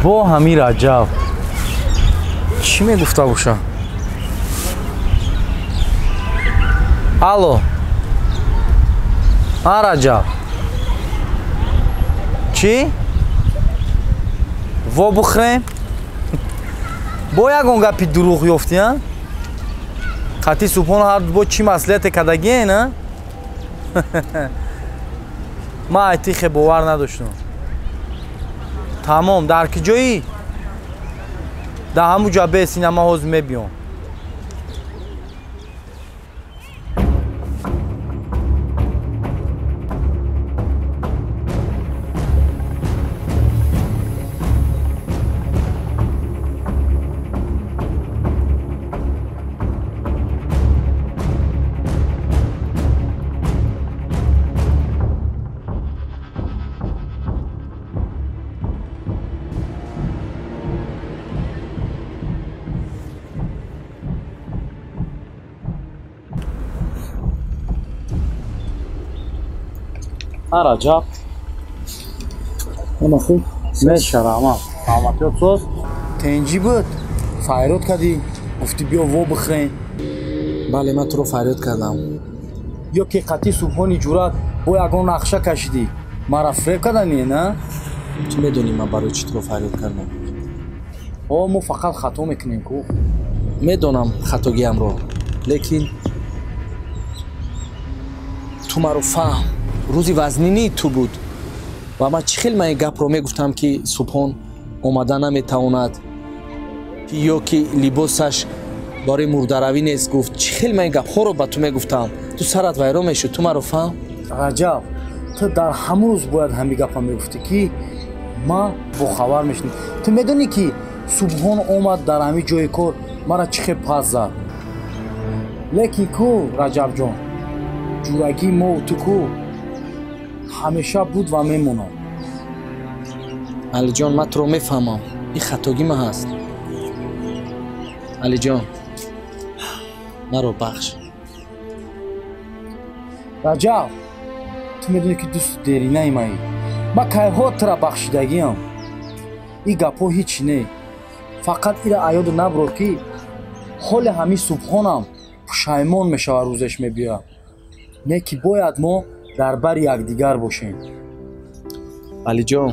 Бо ҳами Раҷаб чӣ мегуфта боша? Алло, а Раҷаб, чӣ во бухӯрем? Бо ягон гапи дурӯғ ёфтӣ, а? Қатъи Субҳон ҳар бо чӣ маслиҳате кардагиен, а? Ман айтихе бовар надоштам. Тамом, дар ки ҷоӣ? Дар ҳамун ҷо бесина, ман ҳозир мебиём. Раҷаб, ама хуб мешарама. Саломатиёт соз. Тенҷӣ буд, файрод кардӣ, гуфтӣ биё во бихӯрем. Бале, ман туро фарёд кардам. Ё ки қатъи Субҳони ҷуръат бо ягон нақша кашидӣ, маро фиреб кардани, на? Ту медонӣ ман барои чӣ туро фарёд кардам? О, мо фақат хато мекунем ку. Медонам хатогиамро, лекин ту маро фаҳм. Рӯзи вазнинии ту буд ва ман чӣ хел ман ин гапро мегуфтам, ки Субҳон омада наметавонад ё ки либосаш барои мурдаравӣ нест, гуфт. Чӣ хел ман ин гапҳоро ба ту мегуфтам, ту сарат вайрон мешуд. Ту маро фаҳм. Раҷаб, ту дар ҳамун рӯз бояд ҳамин гапа мегуфтӣ, ки ман бохабар мешудам. Ту медонӣ, ки Субҳон омад дар ҳамин ҷои кор мара чӣ хел пас зад. Лекин ку, Раҷабҷон, ҷурагии мову ту ку ҳамеша буд ва мемонад. Алиҷон, ман туро мефаҳмам, ин хатогӣ ман ҳаст. Алиҷон, маро бахш. Раҷаб, ту медонӣ, ки дӯсти деринаи маӣ. Ман кайҳо тура бахшидагиам. Ин гапҳо ҳеҷ не. Фақат ира аёду наброр, ки ҳоли ҳамин Субҳонам пушаймон мешавад, рӯзеш мебиёяд. Не ки бояд мо дар бари якдигар бошем. Алиҷон,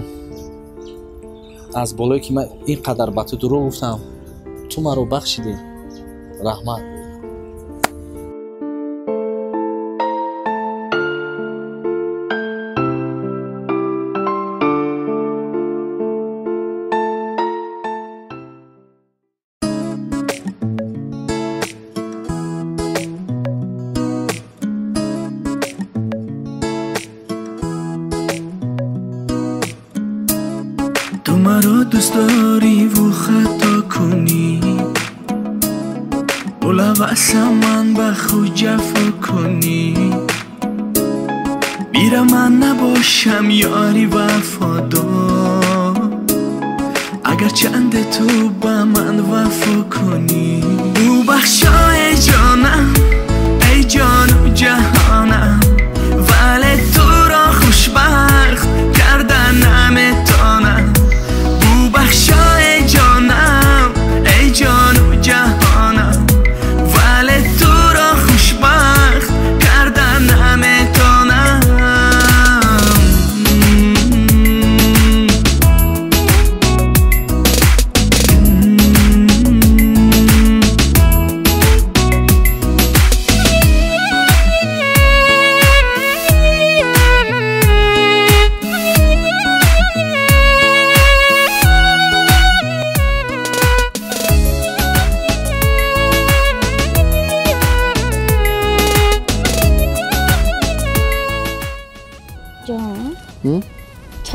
аз болое ки ман ин қадар ба ту дурӯғ гуфтам, ту маро бахшидӣ. Раҳмат. دوست داری و خطا کنی، بولا واسه من به خود جفا کنی، بیره من نباشم یاری وفادار، اگر چند تو به من وفا کنی. او بخشای جانم، ای جان و جهانم، ولی تو را خوشبخت کردن نمیتونم. بخشای جانم، ای جان و جهانم، ولی تو را خوشبخت کردن نمیتونم.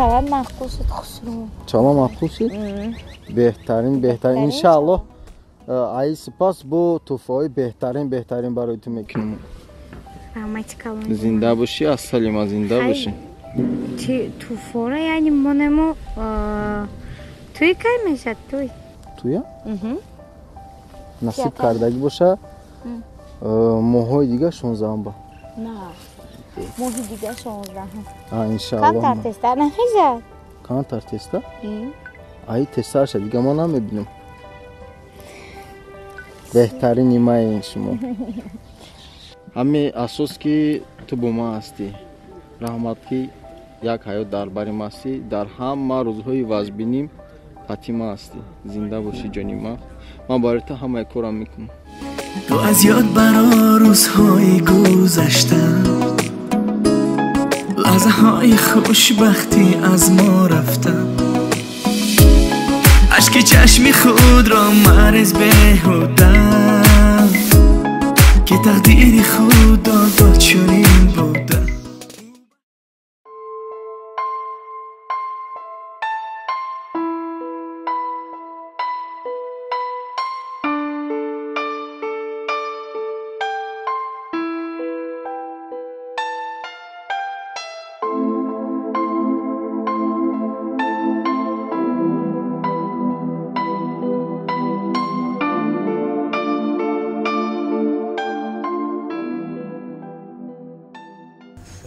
Чала маъқул шуд, Хусру. Чала маъқул шуд? Беҳтарин, беҳтарин. Иншааллоҳ, ай сипас бо туҳфаҳои беҳтарин, беҳтарин барои ту мекунем. Раҳмати калон. Зинда бошӣ, ассалима, зинда бошӣ. Чи туҳфаро, яъне монемо туй кай мешад, туй? Туя? Насиб кардагӣ боша, моҳҳои дига 16 ба. На. Моҳи дига 16. Иншааллоҳ. Камтар тезтар намешад? Камтар тезтар? Ай тезтар ша, дига ман намебинам. Беҳтарини маен шумо. Ҳаме асос ки ту бо ман ҳастӣ. Раҳмат ки як ҳаёт дар бари ман ҳастӣ. Дар ҳама рӯзҳои вазбиним қати ман ҳастӣ. Зинда бошӣ ҷони ман. Ман барои ту ҳамаи корам мекунам. Ту аз ёд баро рӯзҳои гузашта, лаҳзаҳои хушбахтӣ аз мо рафта. Ашки чашми худро марез беҳуда, ки тақдири худо дод чунин буда.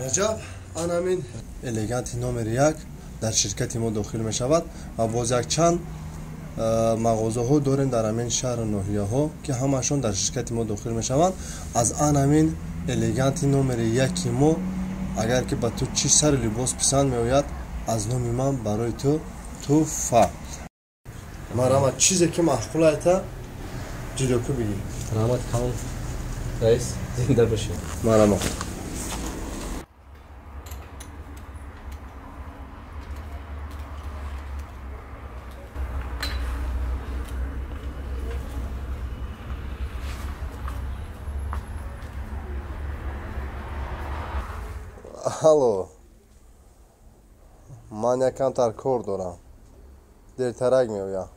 Раҷаб, анамин элеганти номери 1 дар ширкати мо дохил мешавад ва боз якчанд мағозаҳо дорем дар ҳамин шаҳру ноҳияҳо, ки ҳамаашон дар ширкати мо дохил мешаванд. Аз анамин элеганти номери 1 мо, агар ки ба ту чӣ сари либос писанд меояд, аз номи ман барои ту туҳфа. Марҳамат, чизе ки маъқул айта ҷудокӣ бигир. Раҳмат калон раис, зинда бошед. Марҳамат. Алло, ман якамтар кор дорам, дертарак меоям.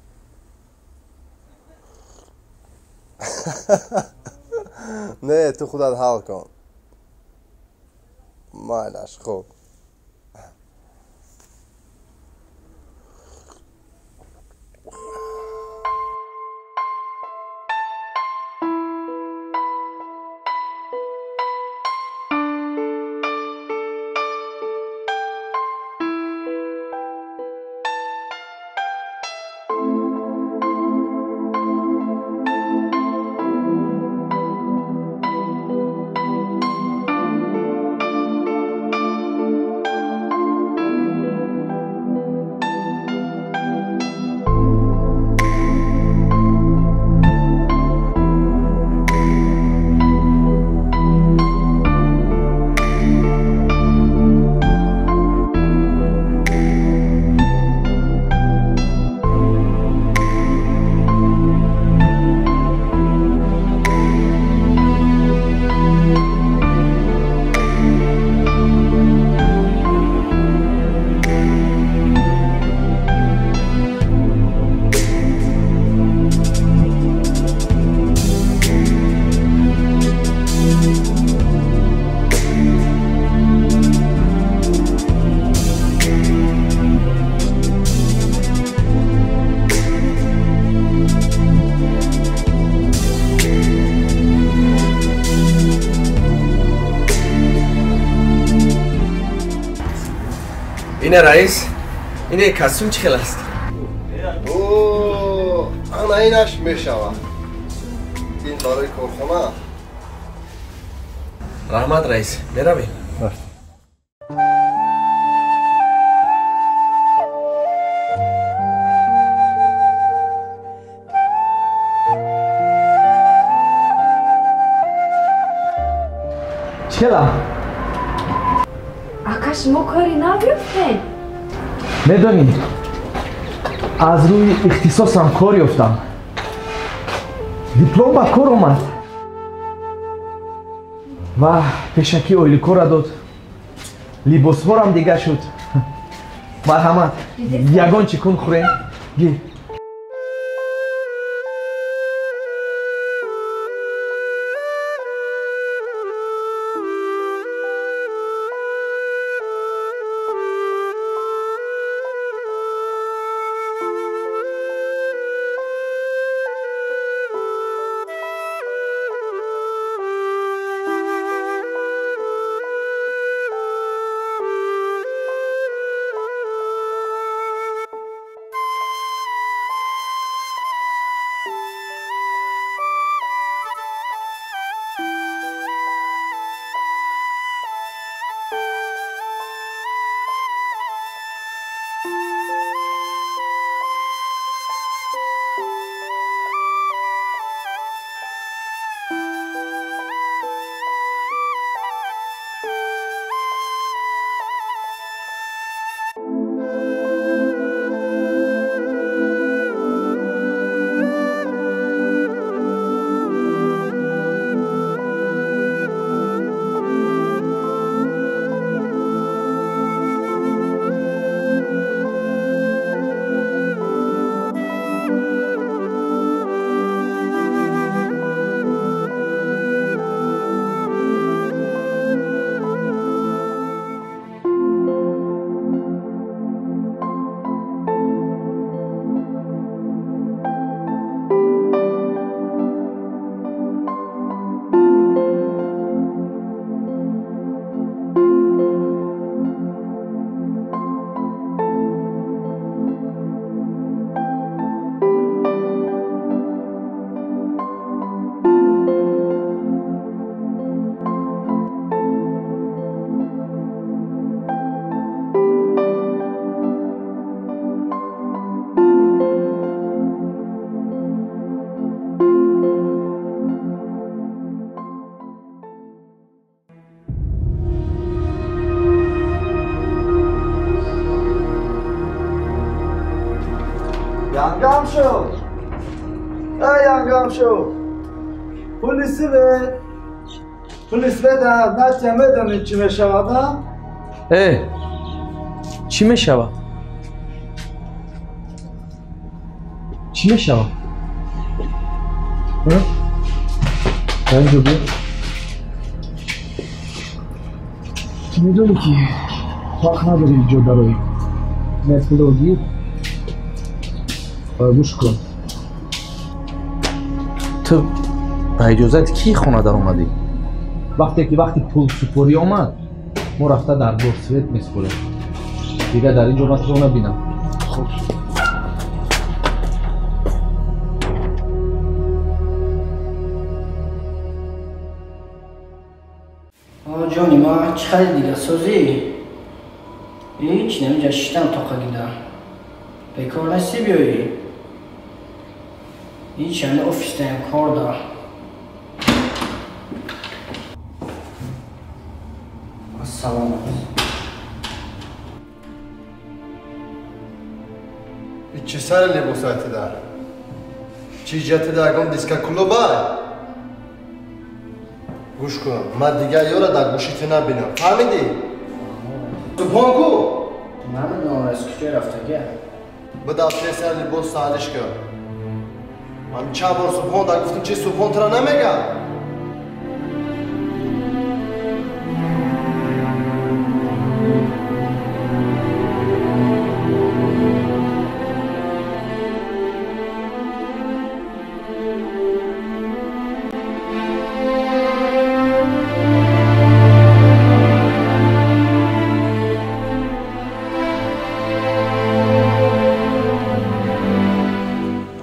Не, ту худат ҳал кун. Майлаш, хуб. Ине раис, ине костюм чӣ хел аст? Ана инаш мешавад. Ин барои корхона. Раҳмат раис, меравем. Чӣ хелам? Ака, шумо кори нав ёфтед? Медонӣ, аз рӯи ихтисосам кор ёфтам. Диплом ба кор омад ва пешакӣ ойликора дод. Либосҳорам дига шуд. Марҳамат, ягон чӣ кун хӯрем. Гир. Эй, янгам шо! Пули свет! Пули свет, натя медонӣ чӣ мешавад, а? Э, чӣ мешавад? Чӣ мешавад? Инҷо биё. Ту медонӣ ки вақт надорӣ инҷо дароӣ. Не пулро гир ва гӯш кун. Ту ба иҷозати кӣ хона даромадӣ? Вақте ки вақти пулсупорӣ омад, мо рафта дар борсвет месупорем. Дигар дар ин ҷо ман туро набинам. Хуб. Ҷони ма, чӣ хари дига созӣ? Ҳеҷ намиҷа шиштам тоқа гида. Бекор нестӣ биёӣ? Ҳеҷ ҳами офисдаям кор да. Ассалому алайкум. Чӣ сари либосайти дар? Чӣ ҷати дар ягон дискоклубай? Гӯш кун, ман дигар ёра дар гӯши ту набинам. Фаҳмидӣ? Субҳон ку? Намедонам аз куҷо рафтагия. Бидав тез сари либос саҳлиш кун. Ман чанд бор Субҳон дар гуфтам, чи Субҳон тура намегам?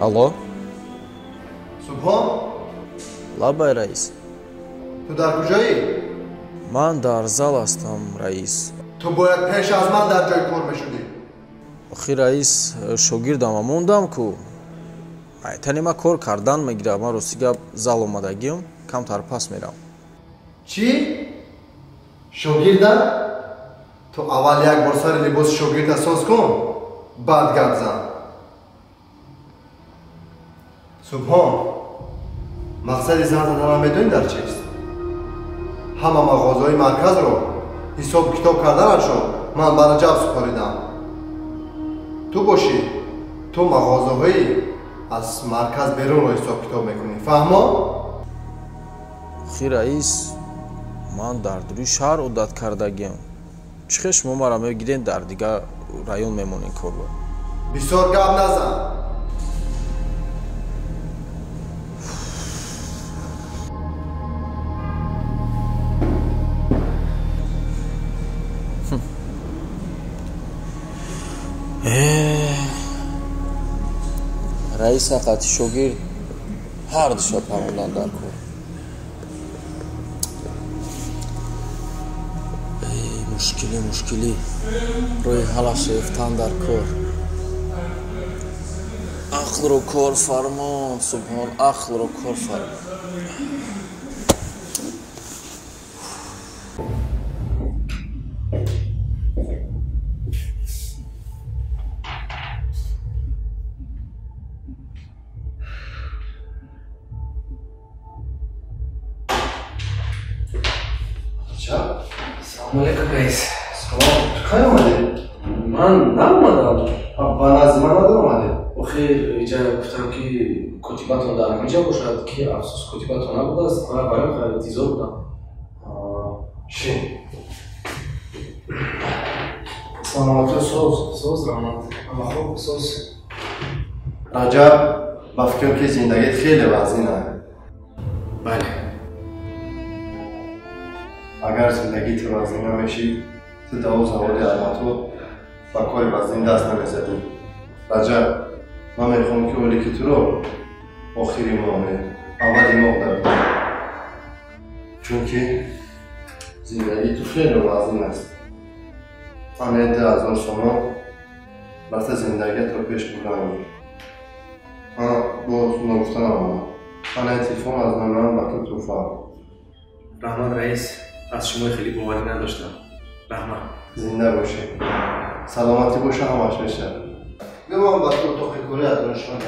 Алло? Субҳон? Лабай, раис. Ту дар куҷоӣ? Ман дар зал ҳастам, раис. Ту бояд пеш аз ман дар ҷои кор мешудӣ. Охи, раис, шогирдама мондам ку. Айтани ма кор кардан мегирад. Ман рости гап зал омадагиам, камтар пас мерам. Чӣ? Шогирда? Ту аввал як бор сари либоси шогирда соз кун, баъд гап зан. Субҳон, мақсади зан заданам медонӣ дар чист? Ҳама мағозаҳои марказро ҳисобу китоб карданашро ман ба Раҷаб супоридам. Ту бошӣ, ту мағозаҳои аз марказ берунро ҳисоб китоб мекунӣ. Фаҳмо? Охи, раис, ман дар дури шаҳр одат кардагиам. Чӣ хел шумо маро мегирен дар дигар район мемонен корро? Бисёр гап назан. Раис ҳаққати шогирд ҳар душа парондан дар кор. Мушкилӣ, мушкилӣ, роҳи ҳалаш ёфтан дар кор. Ақлро кор фармо, Субҳон, ақлро кор фармо. Салому алейкум, раис. Салом. Ту кай омадӣ? Ман наомадам. Ба назди ман надоромадӣ? Охир иҷа гуфтам ки котибатон дар ҳаминҷа бошад, ки афсӯс котибатон набудааст. Ман барои хеле интизор будам. Шин. Саломатӣ, соз, соз, раҳмат. Ама хуб, соз. Раҷаб, ба фикрам ки зиндагит хеле вазнин аст. Бале. Агар зиндагит вазнин намешид, ту даво заводи Алмато ба кори вазнин даст намезадӣ. Раҷаб, ман мехоҳам ки олики туро охири моҳ не, аввали моҳ дарбиёрам. Чунки зиндагии ту хеле вазнин аст. Ане 2000 сомон рафта зиндагиятро пеш бурдан гир. Ман боз ногуфта намонам. Ана телефон аз номи ман ба ту туҳфа. Раҳмат, раис, аз шумо хеле боварӣ надоштам. Раҳмат. Зинда бошӣ. Саломатӣ боша, ҳамаш мешавад. Биё ман ба ту утоқи корӣ аз донишгоҳ.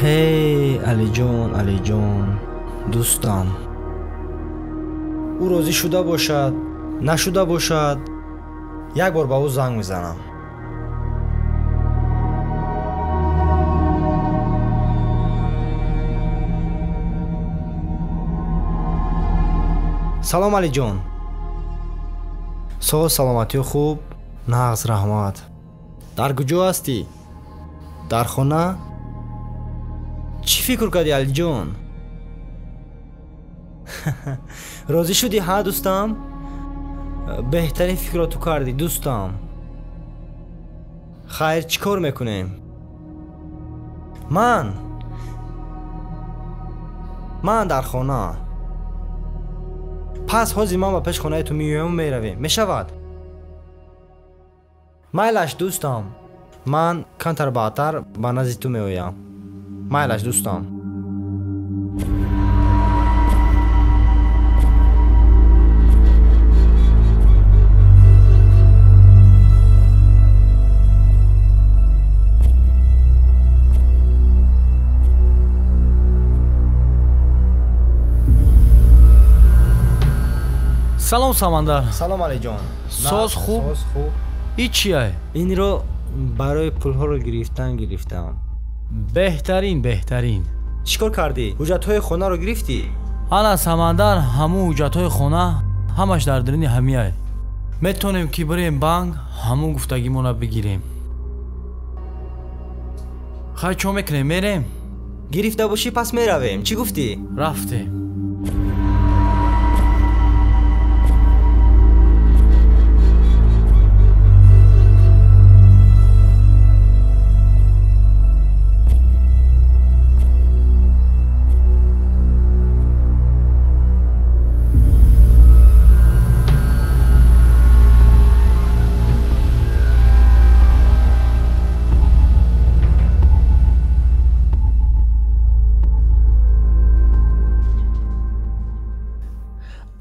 Ҳей, Алиҷон, Алиҷон, дӯстам. Ӯ розӣ шуда бошад, нашуда бошад, як бор ба ӯ занг мезанам. Салом, Алиҷон. Соз, саломатиё хуб? Нағз, раҳмат. Дар куҷо ҳастӣ? Дар хона? Чӣ фикр кардӣ, Алиҷон? Розӣ шудӣ, ҳа, дӯстам? Беҳтарин фикрро ту кардӣ, дӯстам. Хайр, чӣ кор мекунем? Ман дар хона. Пас ҳозир ман ба пеш хонаи ту меояму меравем. Мешавад? Майлаш, дӯстам. Ман камтар баъдтар ба назди ту меоям. Майлаш, дӯстам. Салом, Самандар. Салом, Алиҷон. Соз хуб? Соз хуб. И чия? Инро барои пулҳоро гирифтан гирифтам. Беҳтарин, беҳтарин. Чӣ кор кардӣ? Ҳуҷҷатҳои хонаро гирифтӣ? Ана, Самандар, ҳамун ҳуҷҷатҳои хона ҳамаш дар даруни ҳамияй. Метавонем ки бирем банк, ҳамун гуфтагимонро бигирем. Хай, чо мекунем, мерем? Гирифта бошӣ, пас меравем. Чӣ гуфтӣ? Рафтем.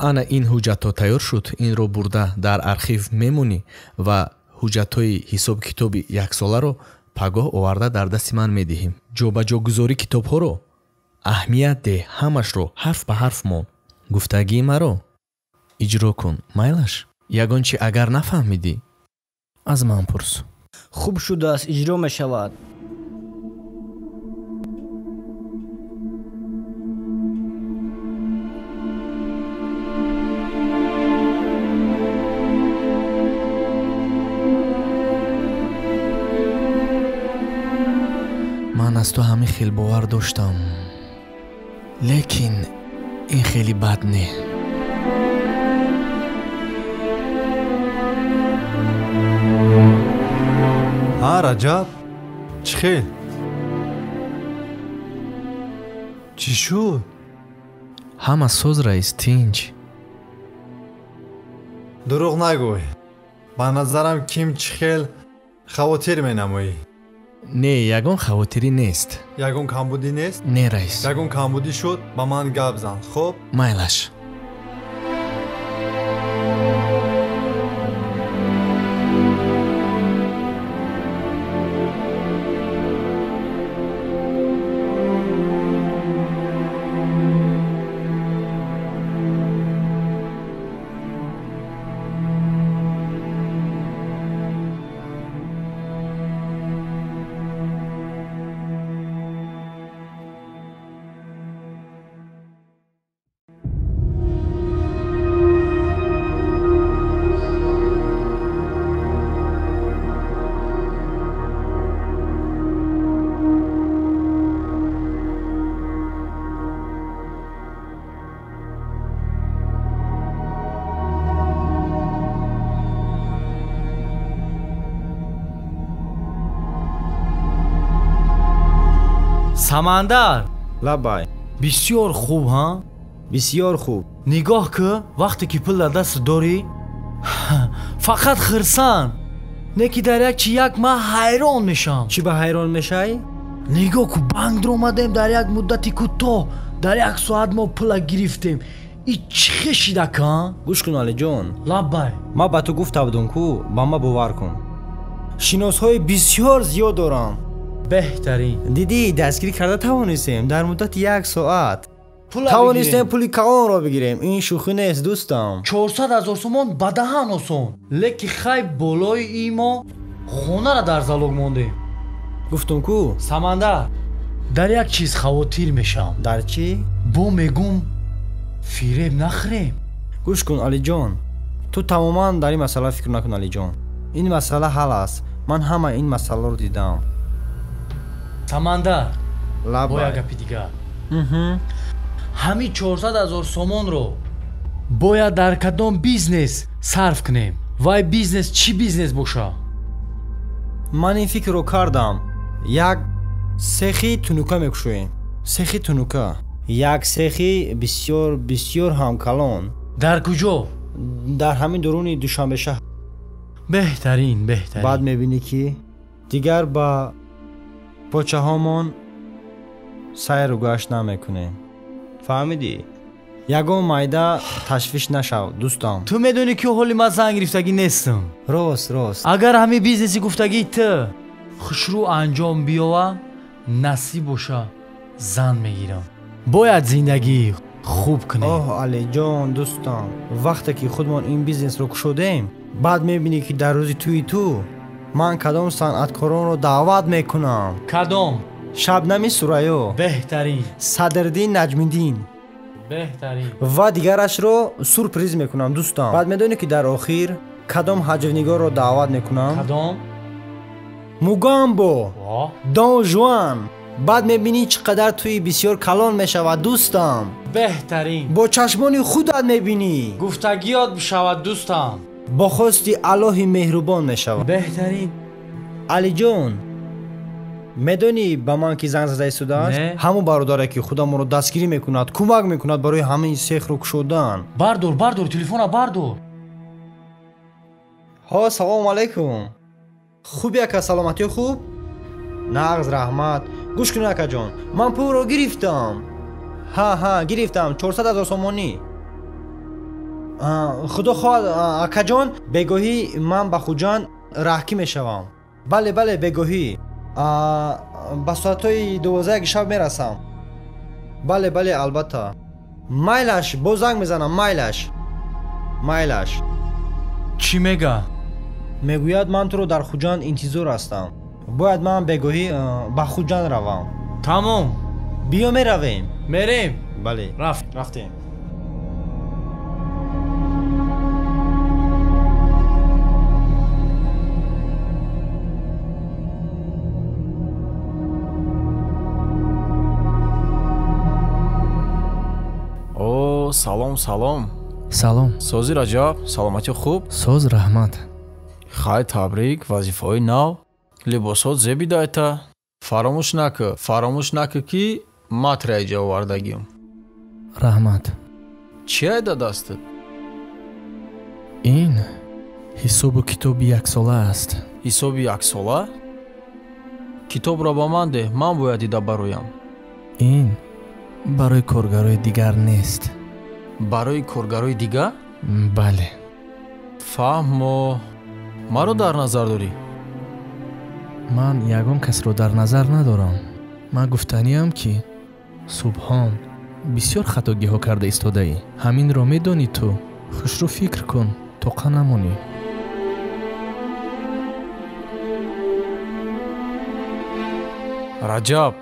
Ана ин ҳуҷҷатҳо тайёр шуд, инро бурда дар архив мемонӣ ва ҳуҷҷатҳои ҳисоб-китоби яксоларо пагоҳ оварда дар дасти ман медиҳем. Ҷобаҷогузории китобҳоро аҳамият деҳ, ҳамашро ҳарф ба ҳарф мон. Гуфтагии маро иҷро кун, майлаш? Ягон чи агар нафаҳмидӣ, аз ман пурс. Хуб шудааст, иҷро мешавад. Ман аз ту ҳамин хел бовар доштам, лекин ин хеле бад не. Ҳа, Раҷаб, чӣ хел? Чӣ шуд? Ҳама соз, раис, тинҷ. Дурӯғ нагӯй. Ба назарам ким чӣ хел хавотир менамоӣ. Не, ягон хавотирӣ нест. Ягон камбудӣ нест? Не, раис. Ягон камбудӣ шуд, ба ман гап зан, хуб? Майлаш. Самандар. Лабай. Бисёр хуб, ҳа? Бисёр хуб. Нигоҳ ки, вақте ки пул дар даст дорӣ, фақат хирсан. Не ки дар як чи як ман ҳайрон мешам. Чӣ ба ҳайрон мешавӣ? Нигоҳ ку, банк омадем дар як муддати кӯтоҳ, дар як соат мо пула гирифтем. И чӣ хешидака? Гӯш кун, Алиҷон. Лаббай. Ман ба ту гуфта будам ку, ба ман бовар кун. Шиносҳои бисёр зиёд дорам. Беҳтарин. Дидӣ, дастгирӣ карда тавонистем дар муддати як соат. Тавонистем пули калонро бигирем. Ин шӯхӣ нест, дӯстам. 400 ҳазор сомон ба даҳан осон. Леки хай болои и мо хонара дар залог мондем. Гуфтум ку? Самандар, дар як чиз хавотир мешавам. Дар чӣ? Бо мегум фиреб нахӯрем. Гӯш кун, Алиҷон, ту тамоман дар ин масъала фикр накун, Алиҷон. Ин масъала ҳал аст. Ман ҳама ин масъаларо дидам. Самандар, бо як гапи дигар. Ҳамин 400 ҳазор сомонро бояд дар кадом бизнес сарф кунем? Вай бизнес чӣ бизнес боша? Ман ин фикрро кардам. Як сехи тунука мекушоем. Сехи тунука. Як сехи бисёр бисёр ҳам калон. Дар куҷо? Дар ҳамин дуруни Душанбе шаҳр. Беҳтарин, беҳтарин. Баъд мебинӣ ки дигар ба почаҳомон сайру гашт намекунем. Фаҳмидӣ? Ягон майда ташвиш нашав, дӯстам. Ту медонӣ ки ҳоли ман зан гирифтагӣ нестам. Рост, рост. Агар ҳамин бизнеси гуфтагии ту хушрӯ анҷом биёва, насиб боша, зан мегирам. Бояд зиндагӣ хуб кунем. Оҳ, Алиҷон, дӯстам, вақте ки худмон ин бизнесро кушодем, баъд мебинӣ ки дар рӯзи тӯи ту ман кадом санъаткоронро даъват мекунам. Кадом? Шабнами Сурайё. Беҳтарин. Садриддин Наҷмиддин. Беҳтарин. Ва дигарашро сюрприз мекунам, дӯстам. Баъд медонӣ ки дар охир кадом ҳаҷвнигорро даъват мекунам? Кадом? Мугамбо, Дон Жуан. Баъд мебинӣ чӣ қадар тӯи бисёр калон мешавад, дӯстам. Беҳтарин. Бо чашмони худат мебинӣ. Гуфтагиёт бишавад, дӯстам. Бо хости Аллоҳи меҳрубон мешавад. Беҳтарин. Алиҷон, медонӣ ба ман ки занг зада истодааст? Ҳамон бародаре ки худамонро дастгирӣ мекунад, кӯмак мекунад барои ҳамаи сехро кушодан. Бардор, бардор, телефона бардор. Ҳо, салому алайкум. Хуби ака, саломатиё хуб? Нағз, раҳмат. Гӯш кун, акаҷон, ман пулро гирифтам. Ҳа, ҳа, гирифтам, 400 ҳазор сомонӣ. Худо хоҳад, акаҷон, бегоҳӣ ман ба Хуҷанд раҳкӣ мешавам. Бале, бале, бегоҳӣ. Ба соатҳои 12 шаб мерасам. Бале, бале, албатта. Майлаш, боз занг мезанам, майлаш. Майлаш. Чӣ мега? Мегӯяд ман туро дар Хуҷанд интизор ҳастам. Бояд ман бегоҳӣ ба Хуҷанд равам. Тамом. Биё меравем. Мерем. Бале. Рафт. Рафтем. О, салом, салом. Салом. Сози Раҷаб, саломатӣ хуб? Соз, раҳмат. Хай, табрик, вазифаҳои нав. Либосот зебидайта. Фаромӯш накӣ, фаромӯш накӣ ки матра иҷа овардагим. Раҳмат. Чӣ айда дастат? Ин ҳисобу китоби яксола аст. Ҳисоби яксола? Китобро ба ман деҳ, ман бояд дида бароям. Ин барои коргарои дигар нест. Барои коргарои дигар? Бале. Фаҳмо. Маро дар назар дорӣ? Ман ягон касро дар назар надорам. Ман гуфтаниам ки Субҳон бисёр хатогиҳо карда истодаӣ. Ҳаминро медонӣ ту. Хушрӯ фикр кун, тоқа намонӣ. Раҷаб,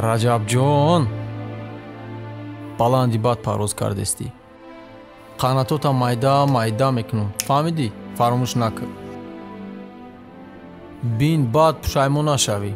Раҷабҷон, баланди бад парвоз кардестӣ. Қанатота майда майда мекунам. Фаҳмидӣ? Фаромӯш накун. Бин, баъд пушаймон нашавӣ.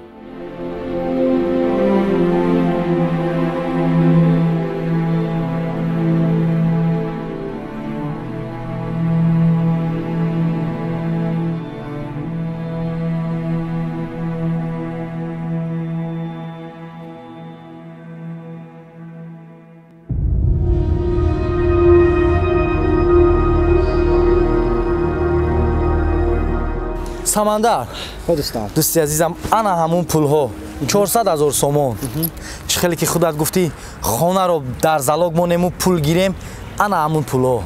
Самандар, дӯсти азизам, ана ҳамун пулҳо 400 ҳазор сомон. Чӣ хеле ки худат гуфтӣ, хонаро дар залог монему пул гирем, Ана ҳамун пуло.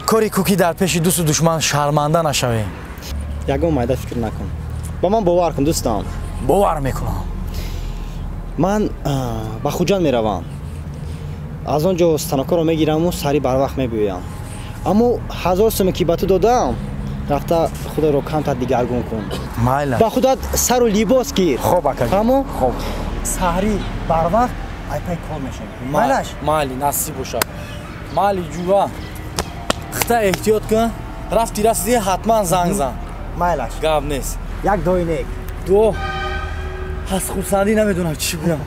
Кори ку ки дар пеши дӯсту душман шарманда нашавем. Ягон майда фикр накун. Ба ман бовар кун, дӯстам. Бовар мекунам. Ман ба Хуҷанд меравам. Аз он ҷо станокҳоро мегираму сари барвақт мебиёям. Аммо 1000 суме ки ба ту додам, рафта худро камтар дигаргун кун. Майла. Ба худат сару либос гир. Хоб, акаҷон. Фаҳмо? Хоб. Саҳри барвақт айпай кор мешавем. Майлаш? Майли, насиб бошад. Майли, ҷура. Хита эҳтиёт кун. Рафти расидӣ ҳатман занг зан. Майлаш. Гап нест. Як дуои нек. Дуо. Аз хурсандӣ намедонам чӣ гӯям.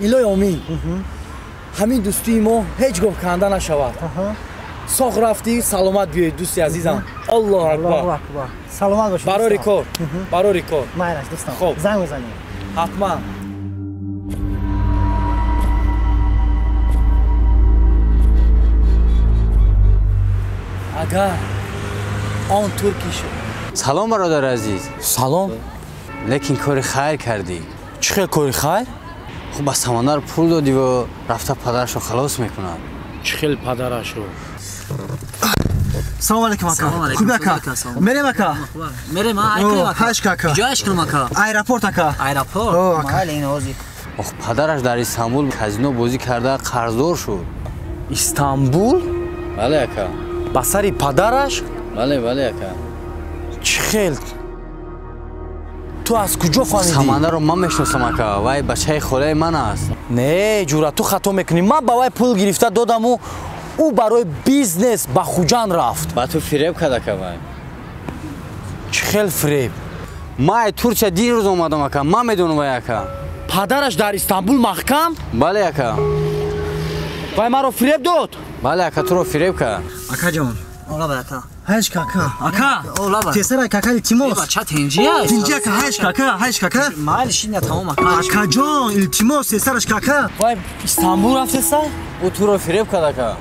Илоҳи омин. Ҳамин дӯстии мо ҳеҷ гоҳ канда нашавад. Соғ рафтӣ, саломат биёед, дӯсти азизам. Аллоҳу акбар. Саломат бошед. Барори кор. Барори кор. Майлаш, дӯстам. Хоб. Занг мезанем. Ҳатман. Агар он турки шуд. Салом, бародари азиз. Салом. Лекин кори хайр кардӣ. Чӣ хел кори хайр? Хуб, ба Самандар пул додӣ ва рафта падарашро халос мекунад. Чӣ хел падарашро? Салом алейкум, ака. Хуби, ака? Мерем, ака? Мерем, ака. Ҳашк, ака. Ҷояш кунам, ака? Аэропорт, ака. Аэропорт? Майли, ин ҳозир. Ох, падараш дар Истанбул казино бозӣ карда қарздор шуд. Истанбул? Бале, ака. Ба сари падараш? Бале, бале, ака. Чӣ хел? Ту аз куҷо фаҳмидӣ? Самандарро ман мешиносам, ака. Вай бачаи холаи ман аст. Не, ҷура, ту хато мекунӣ. Ман ба вай пул гирифта додаму ӯ барои бизнес ба Хуҷанд рафт. Ба ту фиреб кард, ака, вай. Чӣ хел фиреб? Ман ай Турсия дирӯз омадам, ака. Ман медонам вай, ака. Падараш дар Истанбул маҳкам? Бале, ака. Вай маро фиреб дод? Бале, ака, туро фиреб кард. Акаҷон. Олаба, ака. Ҳашк, ака. Ака. Олаба. Тесар, ака, илтимос. Бача тинҷи аст. Тинҷи, ака, ҳашк, ака, ҳашк, ака. Майли, шиня тамом, ака. Акаҷон, илтимос, тесараш, ака. Вай Истанбул рафтеса? Ӯ туро фиреб кард, ака.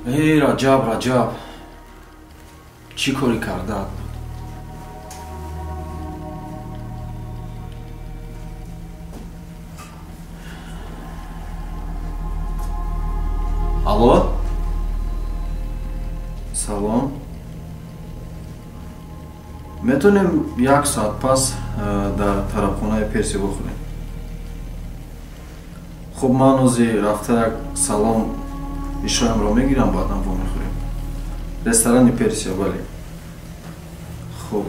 Эй, Раҷаб, Раҷаб, чӣ корӣ кардаат буд? Алло? Салом. Метавонем як соат пас дар тарабхонаи Перси бихӯрем? Хуб, ман ҳозир рафта як салом ишоямро мегирам, баъдан вомехӯрем. Ресторани Персия, бале. Хуб.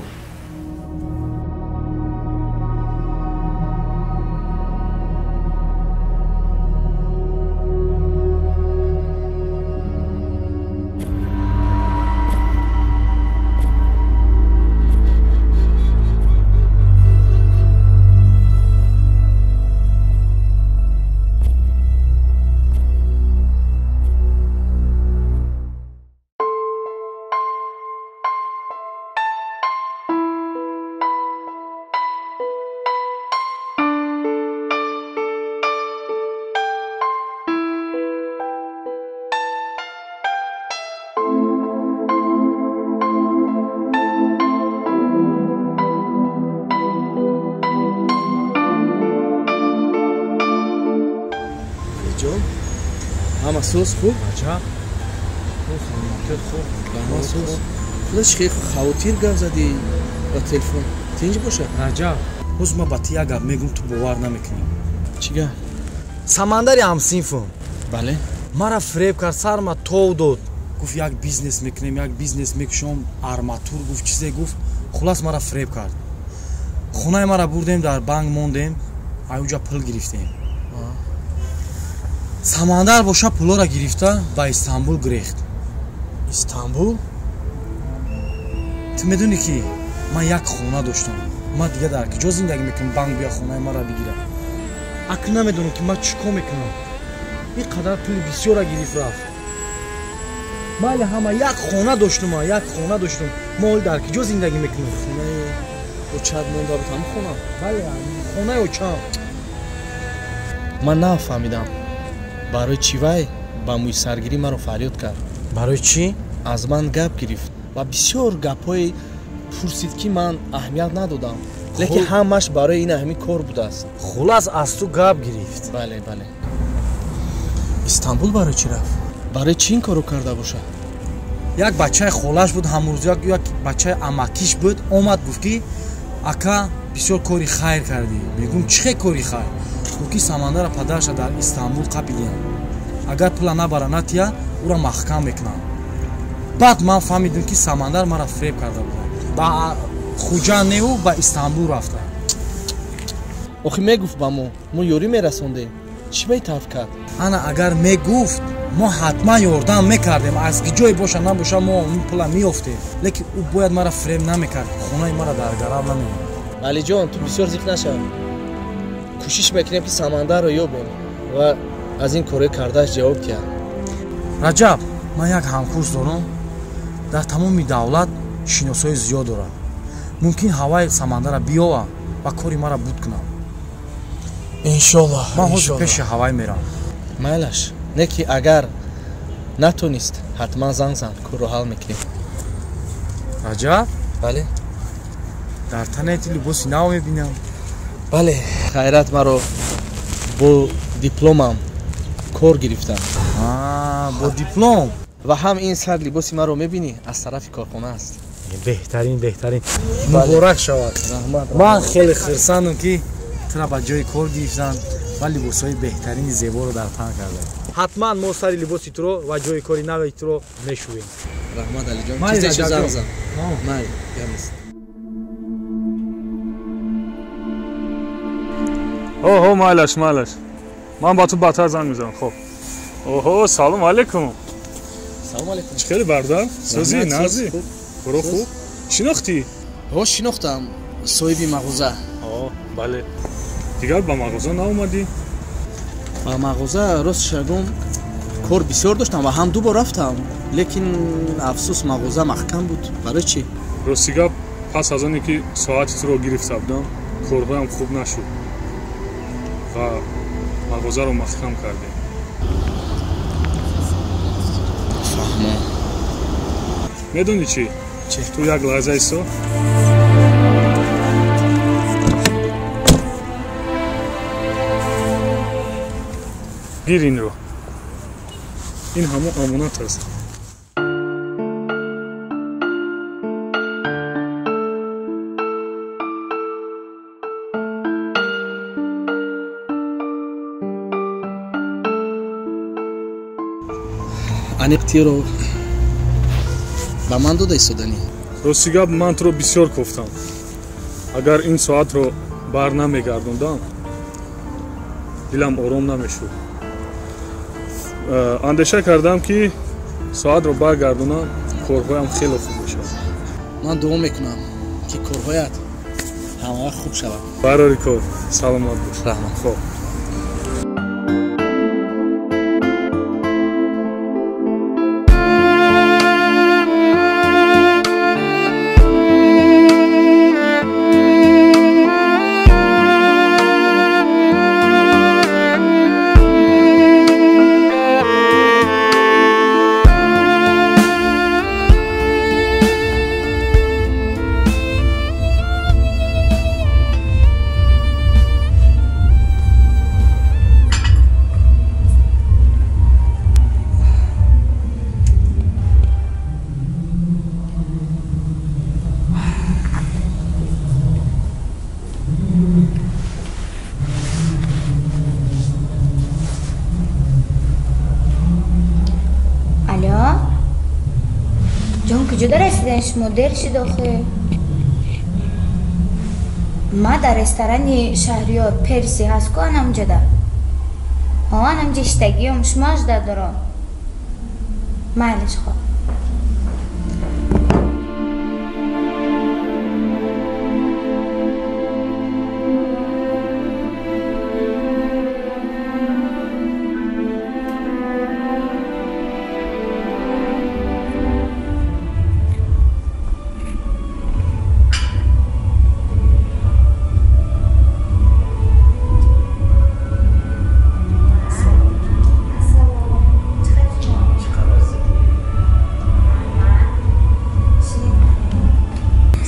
Ҳама соз хуб? Раҷаб, саломатият хуб? Раҳмат, соз. Худо, чӣ хеле хавотир гап задӣ ба телефон. Тинҷ бошад? Раҷаб, ҳозир ман ба ту як гап мегӯм, ту бовар намекунӣ. Чӣ гап? Самандари ҳамсинфум. Бале. Мара фиреб кард, сарма тов дод. Гуфт як бизнес мекунем, як бизнес мекушом, арматур гуфт, чизе гуфт. Хулас мара фиреб кард. Хонаи мара бурдем, дар банк мондем, аюҷа пул гирифтем. Самандар боша пулора гирифта ба Истанбул гирехт. Истанбул? Ту медонӣ ки ман як хона доштам. Ман дига дар куҷо зиндагӣ мекунам, банк бия хонаи мара бигирад. Акн намедонам ки ман чӣ кор мекунам. Ин қадар пули бисёра гирифт рафт. Майли ҳама як хона доштум, як хона доштум. Мо ҳол дар куҷо зиндагӣ мекунем? Хонаи очат монда буд ҳамон хона? Бале, хонаи очам. Ман нафаҳмидам барои чӣ вай ба мӯйсаргирӣ маро фарёд кард. Барои чӣ? Аз ман гап гирифт ва бисёр гапҳое пурсид ки ман аҳамият надодам, лекин ҳамаш барои ин ҳамин кор будааст. Хулас аз ту гап гирифт. Бале, бале. Истанбул барои чӣ рафт? Барои чӣ ин корро карда бошад? Як бачаи холаш буд ҳамрӯз, як бачаи амакиш буд, омад гуфт ки ака бисёр кори хайр кардӣ. Мегӯм чӣ хел кори хайр? Гуфт ки Самандара падараша дар Истанбул қапидиям. Агар пула набара натия, ӯро маҳкам мекунам. Баъд ман фаҳмидам ки Самандар мара фиреб карда буда. Ба Хуҷанд неу ба Истанбул рафта. Охи мегуфт ба мо, мо ёрӣ мерасондем. Чӣ бетарф кард? Ана агар мегуфт, мо ҳатман ёрдам мекардем. Аз ки ҷое боша набоша, мо он пула меёфтем. Лекин ӯ бояд мара фиреб намекард, хонаи мара дар гарав намемонд. Алиҷон, ту бисёр зиқ нашав. Кӯшиш мекунем ки Самандарро ёбем ва аз ин корҳои кардааш ҷавоб диҳад. Раҷаб, ман як ҳамкурс дорам, дар тамоми давлат шиносҳои зиёд дорад. Мумкин ҳаваи Самандара биёвам ва кори мара буд кунам. Иншоллоҳ. Ман ҳозир пеши ҳавай мерам. Майлаш, не ки агар натонист, ҳатман занг зан, корро ҳал мекунем. Раҷаб? Бале. Дар танати либоси нав мебинам. Бале, хайрат маро бо дипломам кор гирифтам. Бо диплом? Ва ҳам ин сар либоси маро мебинӣ, аз тарафи корхона аст. Беҳтарин, беҳтарин. Муборак шавад. Раҳмат. Ман хеле хурсандам ки тура ба ҷои кор гирифтанд ва либосҳои беҳтарини зеборо дар тан карданд. Ҳатман мо сари либоси туро ва ҷои кори нави туро мешӯем. Раҳмат, Алиҷон. Чизе шуд занг зан. Майли, гап нест. Оҳо, майлаш, майлаш. Ман ба ту баъдтар занг мезанам, хоб. Оҳо, салом алейкум. Салом алейкум. Чӣ хеле бародар? Сӯзи, нази? Коро хуб? Шинохтӣ? Ҳо, шинохтам. Соҳиби мағоза. О, бале. Дигар ба мағоза наомадӣ? Ба мағоза рост шагом кор бисёр доштам ва ҳам ду бор рафтам, лекин афсӯс мағоза маҳкам буд. Барои чӣ? Рости гап, пас аз оне ки соати туро гирифта будам, корҳоям хуб нашуд ва мағозаро маҳкам кардем. Фаҳмо. Медонӣ чӣ? Ту як лаҳза исто. Гир инро. Ин ҳамон амонат аст. Аниқ тиро ба ман дода истоданӣ? Рости гап, ман туро бисёр кофтам. Агар ин соатро бар намегардондам, дилам ором намешуд. Андеша кардам ки соатро баргардонам, корҳоям хеле хуб мешавад. Ман дуо мекунам ки корҳоят ҳамавақт хуб шавад. Барори кор, саломат бош. Раҳмат. Хоб. кардаен шумо? Дер шид охе. Ма дар ресторани Шаҳриёр Перси ҳаст ку анамҷода. Ҳо, анамҷа иштагиём, шумо ажда дорам. Майлиш хоб.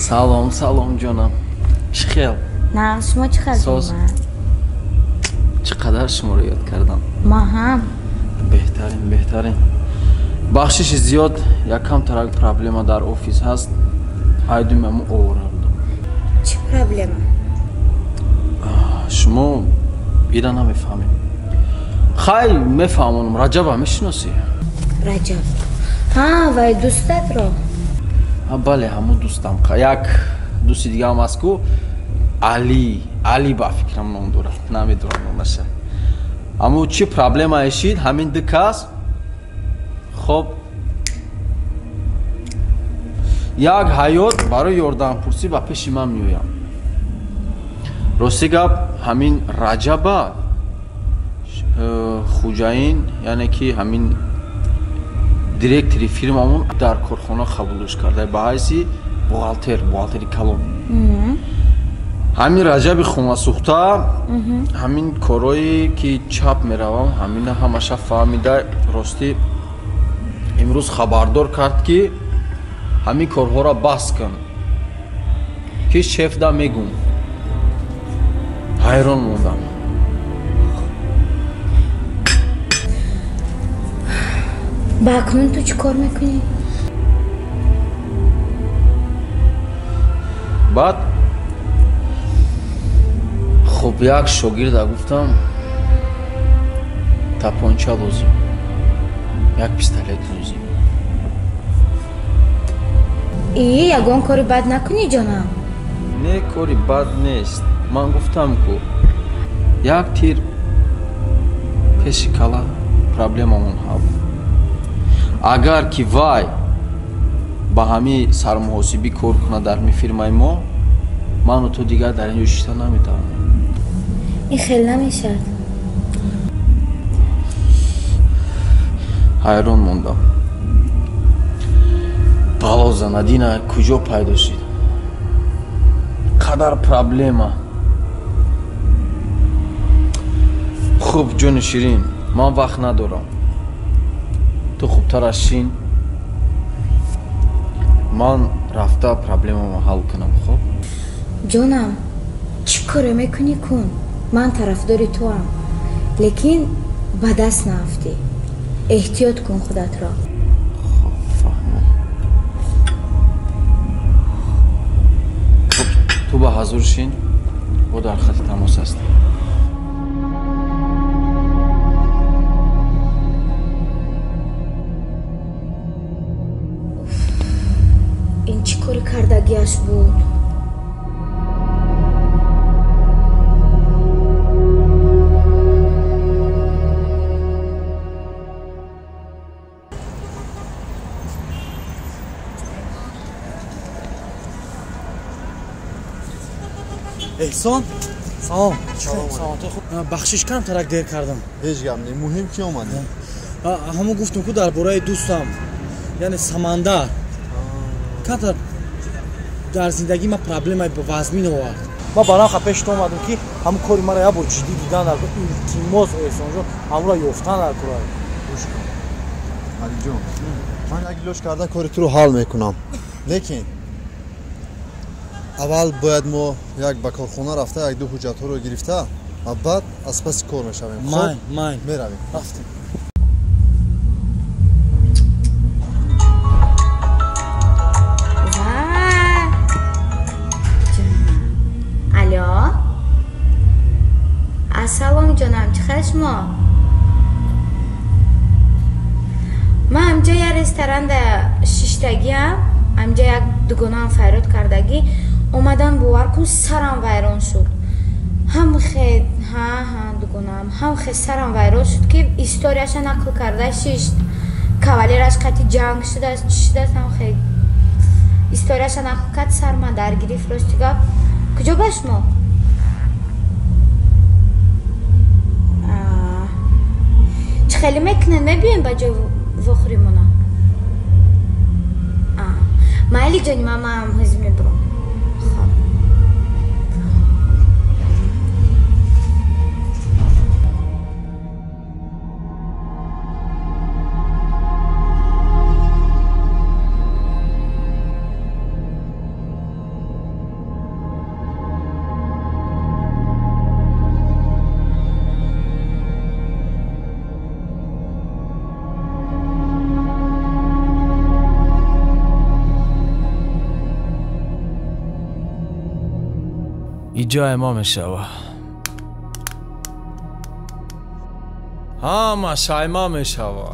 Салом, салом ҷонам. Чӣ хел? На, шумо чӣ хел? Соз. Чӣ қадар шуморо ёд кардам. Ма ҳам. Беҳтарин, беҳтарин. Бахшиши зиёд, якам тарак проблема дар офис ҳаст. Айдумаму овора будам. Чӣ проблема? Шумо ира намефаҳмед. Хай, мефаҳмонам. Раҷаба мешиносӣ? Раҷаб. Ҳа, вай дӯстатро. Бале, ҳамун дӯстам. Як дӯсти дигаам аст ку, Али, Али ба фикрам ном дорад, намедонам номаша. Аммо чӣ проблемае шид, ҳамин ду кас хоб як ҳаёт барои ёрдампурсӣ ба пеши ман меоям. Рости гап, ҳамин Раҷаба Хуҷаин, яъне ки ҳамин директори фирмамон дар корхона қабулш карда ба ҳайси бухгалтер, бухгалтери калон. Ҳамин Раҷаби хонасӯхта ҳамин корҳое ки чап меравам, ҳамина ҳамаша фаҳмида, ростӣ имрӯз хабардор кард ки ҳамин корҳоро бас кун, ки шефда мегум. Ҳайрон мондам. Ба акнун ту чӣ кор мекунӣ? Баъд хуб як шогирда гуфтам тапонча лозим, як пистолет лозим. И ягон кори бад накунӣ, ҷонам? Не, кори бад нест. Ман гуфтам ку як тир пеши кала проблемамон ҳал. Агар ки вай ба ҳамин сармуҳосибӣ кор кунад дар фирмаи мо, ману ту дигар дар ин ҷо шиста наметавонем. Ин хел намешавад. Ҳайрон мондам. Бало занадина куҷо пайдо шид? Қадар проблема. Хуб, ҷони ширин, ман вақт надорам. Ту хубтар аз шин, ман рафта проблемамо ҳал кунам. Хуб ҷонам, чӣ коре мекунӣ кун, ман тарафдори туам, лекин ба даст наафтӣ. Эҳтиёт кун худатро. Хуб, фаҳмам. Хуб, ту ба ҳазур шин, бо дар хати тамос ҳастем. Ин чӣ кори кардагиаш буд? Эҳсон, салом. Саломатӣ. Бахшиш, кам тарак дер кардам. Ҳеҷ гап не, муҳим ки омадӣ. Ҳамон гуфтам ку дар бораи дӯстам, яъне Самандар. Камтар дар зиндагии ман проблемаи вазмин овард. Ман барам пеши ту омадам ки ҳамон кори маро як бор ҷиддӣ дидан дар илтимос, Эҳсонҷон, ҳамонро ёфтан дар кора. Гӯш кун Алиҷон, ман як илоҷ карда кори туро ҳал мекунам, лекин аввал бояд мо як ба корхона рафта як ду ҳуҷҷатҳоро гирифта ва баъд аз паси кор мешавем. Майн, майн. Меравем. Рафтем. Алло, ассалом ҷонам, чӣ хел шумо? Ман ҳамҷо як ресторанда шиштагиам. Амҷа як дугонаам файрод кардагӣ, омадан бовар кун, сарам вайрон шуд. Ҳам хе ҳа ҳа дугонаам, ҳам хе сарам вайрон шуд, ки историяша нақл карда шишт. Кавалераш қати ҷанг шудааст, чӣ шудааст, ҳам хе историяша нақл кард, сар ман даргирифт. Рости гап, куҷо ба шумо? Чӣ хеле мекунед, мебиёем ба ҷои вохӯримона? Майли ҷони ман, маам ҳозир мебурам. Хоб. Иҷои мо мешава. Ҳама шайма мешава.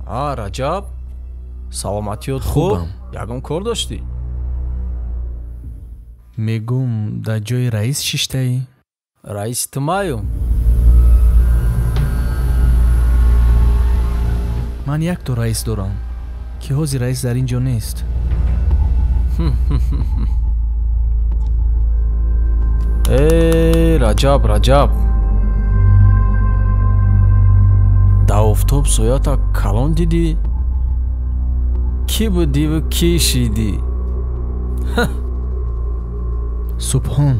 А, Раҷаб? Саломатиёт хуб? Ягон кор доштӣ? Мегум, дар ҷои раис шиштаӣ? Раис тумаю. Ман якто раис дорам, ки ҳозир раис дар ин ҷо нест. Э, Раҷаб, Раҷаб, дар офтоб соята калон дидӣ? Кӣ будиву кӣ шидӣ? Субҳон,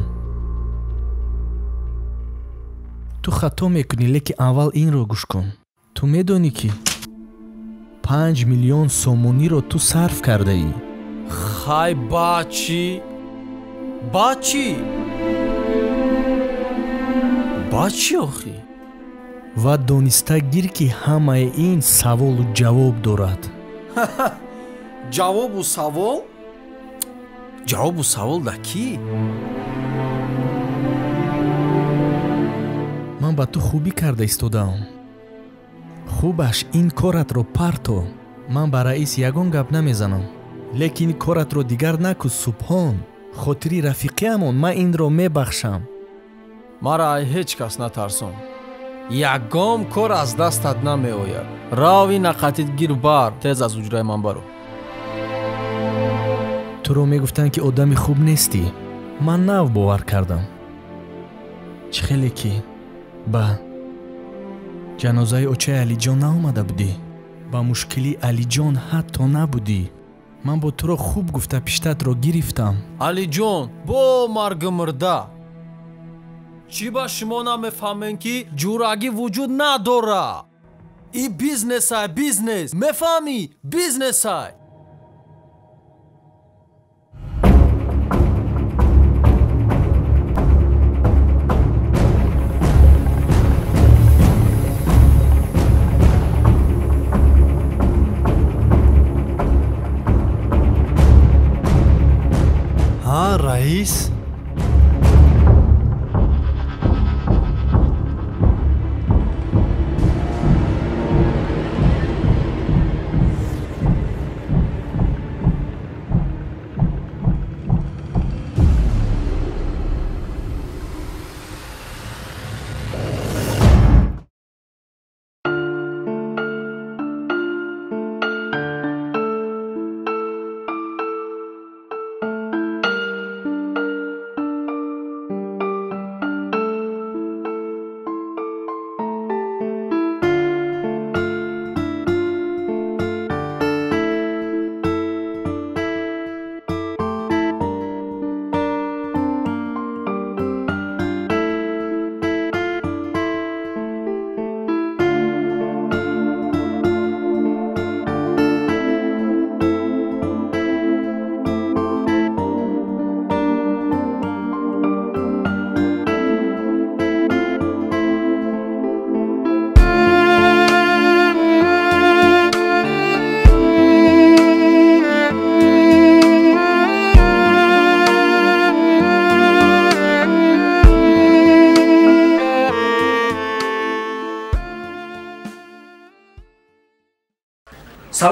ту хато мекунӣ, лекин аввал инро гӯш кун. Ту медонӣ, ки 5 миллион сомониро ту сарф кардаӣ. Хай, ба чӣ? Ба чӣ? Ба чӣ охӣ? Ва дониста гир, ки ҳамаи ин саволу ҷавоб дорад. Ҷавобу савол? Ҷавобу савол да кӣ? Ман ба ту хубӣ карда истодаам. Хубаш ин коратро парто. Ман ба раис ягон гап намезанам, лекин коратро дигар наку, Субҳон. Хотири рафиқиамон ман инро мебахшам. Мара ай ҳеҷ кас натарсон. Ягон кор аз дастат намеояд. Рави нақатит гир бар, тез аз ҳуҷраи ман баро. Туро мегуфтанд, ки одами хуб нестӣ. Ман нав бовар кардам. Чӣ хеле ки ба ҷанозаи очаи Алиҷон наомада будӣ, ба мушкили Алиҷон ҳатто набудӣ. Ман бо туро хуб гуфта пиштатро гирифтам. Алиҷон бо марги мурда. Чӣ ба шумо намефаҳмем, ки ҷурагӣ вуҷуд надора? И бизнесай, бизнес. Мефаҳмӣ? Бизнесай. Ҳа, раис?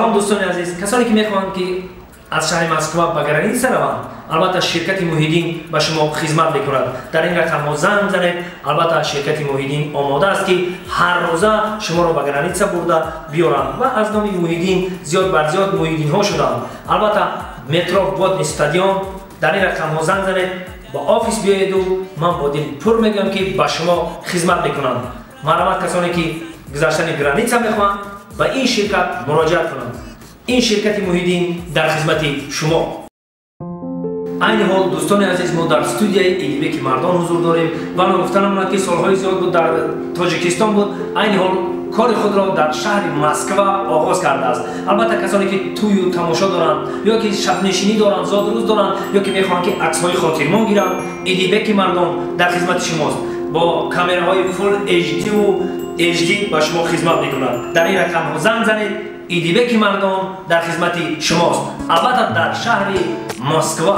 Салом дӯстони азиз, касоне ки мехоҳанд ки аз шаҳри Москва ба граница раванд, албатта ширкати Муҳиддин ба шумо хизмат мекунад. Дар ин рақамҳо занг занед, албатта ширкати Муҳиддин омода аст ки ҳар рӯза шуморо ба граница бурда биёранд ва аз номи Муҳиддин зиёд бар зиёд муҳиддинҳо шуданд. Албатта метро Водный стадион, дар ин рақамҳо занг занед, ба офис биёеду ман бо дил пур мегӯям ки ба шумо хизмат мекунанд. Марҳамат, касоне ки гузаштани граница мехоҳанд, ба ин ширкат муроҷиат кунанд. Ин ширкати Муҳиддин дар хизмати шумо. Айни ҳол дӯстони азиз, мо дар студияи Идибеки Мардон ҳузур дорем ва ногуфта намонад ки солҳои зиёд буд дар Тоҷикистон буд, айни ҳол кори худро дар шаҳри Москва оғоз кардааст. Албатта касоне ки тӯю тамошо доранд ё ки шабнишинӣ доранд, зодрӯз доранд ё ки мехоҳанд ки аксҳои хотирмон гиранд, Идибеки Мардон дар хизмати шумост. Бо камераҳои Full HD HD ба шумо хизмат мекунад. Дар ин рақамҳо занг занед, Идибеки Мардон дар хизмати шумост, албатта дар шаҳри Москва.